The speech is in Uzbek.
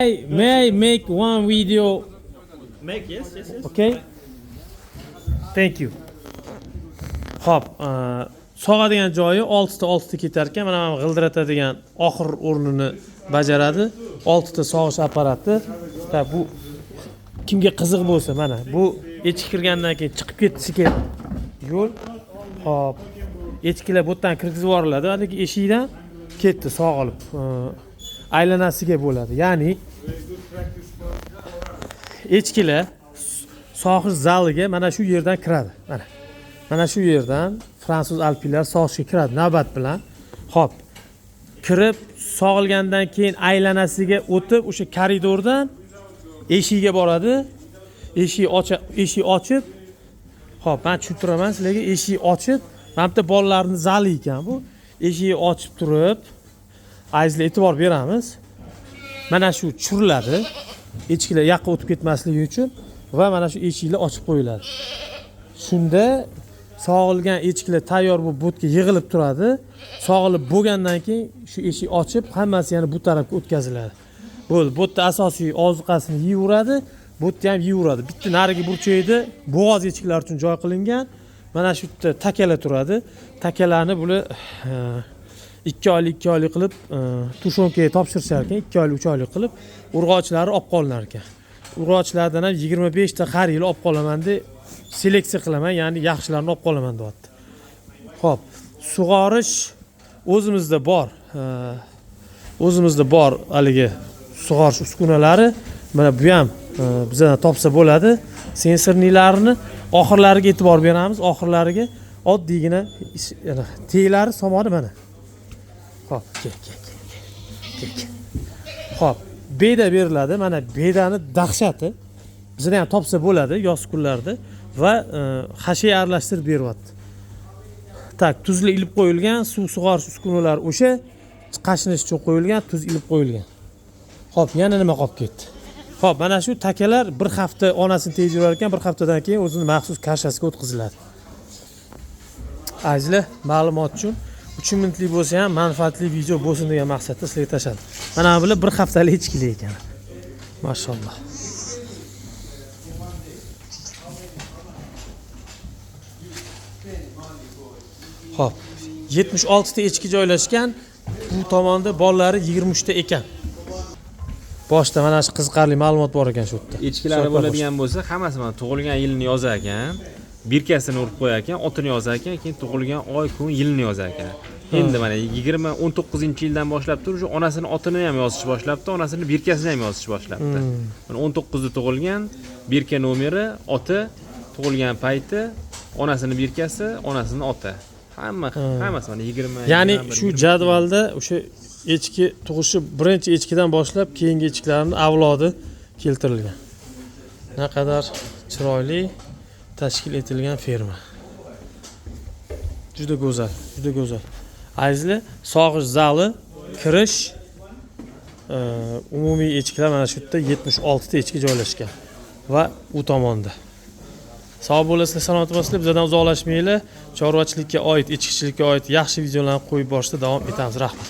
May I make one video? Make, yes. Okay. Thank you. Xo'p, sog'adigan joyi 6 ta 6 ta ketar ekan. Mana bu g'ildiratadigan oxir o'rnini bajaradi. 6 ta sog'ish apparati. Ta bu kimga qiziq bo'lsa, mana bu echki kirgandan keyin chiqib ketishi kerak yo'l. Xo'p, echkilar bu yerdan kirgizib yuboriladi, haligi eshikdan ketdi sog'ilib. Aylanasiga bo'ladi. Ya'ni echkilar sog'ish zaliga mana shu yerdan kiradi. Mana. Mana shu yerdan fransuz alpinlar sog'ishga kiradi navbat bilan. Xo'p, kirib sog'ilgandan keyin aylanasiga o'tib o'sha koridordan eshigiga boradi. Eshik ochib, xo'p, men tushuntiraman sizlarga. Eshik ochib, mana bu yerda bolalarning zali ekan bu. Eshikni ochib turib, azizlar, e'tibor beramiz. Mana shu tushiriladi. Echkilar yoqqa o'tib ketmasligi uchun va mana shu eshiklar ochib qo'yiladi. Shunda sog'ilgan echkilar tayyor bo'lib bu yerga yig'ilib turadi. Sog'ilib bo'lgandan keyin shu eshik ochib, hammasi yana bu tarafga o'tkaziladi. Bo'ldi. Bu yerda asosiy ozuqasini yeyveradi, bu yerda ham yeyveradi. Bitta narigi burchagida bo'g'oz echkilar uchun joy qilingan. Mana shu yerda takalar turadi. Takalarni bular 2 oylik, 2 oylik qilib tushonkaga topshirishar ekan, 2 oylik, 3 oylik qilib urg'ochilari olib qolinar ekan. Urg'ochilardan ham 25 ta har yili olib qolaman deb seleksiya qilaman, ya'ni yaxshilarini olib qolaman deyapti. Xo'p, sug'orish o'zimizda bor. O'zimizda bor haligi sug'orish uskunalari. Mana bu ham bizdan topsa bo'ladi. Sensornilarni oxirlariga e'tibor beramiz. Oxirlariga oddiygina teglari somoni mana. Xo'p, kel, kel, kel, kel, kel. Xo'p, beda beriladi. Mana bedani dahshati. Bizda ham topsa bo'ladi yoz kunlarida va xashay aralashtirib beryapti. Tak, tuzli ilib qo'yilgan, suv sug'orish uskunalari o'sha qashinish uchun qo'yilgan, tuz ilib qo'yilgan. Xo'p, yana nima qolib ketdi? Xo'p, mana shu takalar bir hafta onasini tegib yurar ekan, bir haftadan keyin o'zini maxsus kashasiga o'tkaziladi. Azizlar, ma'lumot uchun 3 minutlik bo'lsa ham manfaatli video bo'lsin degan maqsadda sizlarga tashladim. Mana bular bir haftalik echkilar ekan. Mashalloh. Xo'p, 76 ta echki joylashgan. Bu tomonda bolalari 23 ta ekan. Boshda mana shu qiziqarli ma'lumot bor ekan shu yerda. Echkilari bo'ladigan bo'lsa, hammasi mana tug'ilgan yilini yozar ekan, birkasini urib qo'yar ekan, otini yozar ekan, keyin tug'ilgan oy, kun, yilini yozar ekan. Endi mana 19-yildan boshlab turib, shu onasini otini ham yozish boshlabdi, onasini birkasini ham yozish boshlabdi. Mana 19da tug'ilgan, birka nomeri, oti, tug'ilgan payti, onasini birkasi, onasini oti. Hammasi mana 20. Ya'ni shu jadvalda o'sha echki tug'ishi birinchi echkidan boshlab keyingi echkilarning avlodi keltirilgan. Naqadar chiroyli tashkil etilgan ferma. Juda go'zal, juda go'zal. Azizlar, sog'ish zali, kirish, umumiy echkilar mana shu yerda 76 ta echki joylashgan va u tomonda. Sog' bo'lasizlar, salomat bo'lasizlar, bizdan uzoqlashmanglar. Chorvachilikka oid, echkichilikka oid yaxshi videolarni qo'yib borishda davom etamiz. Rahmat.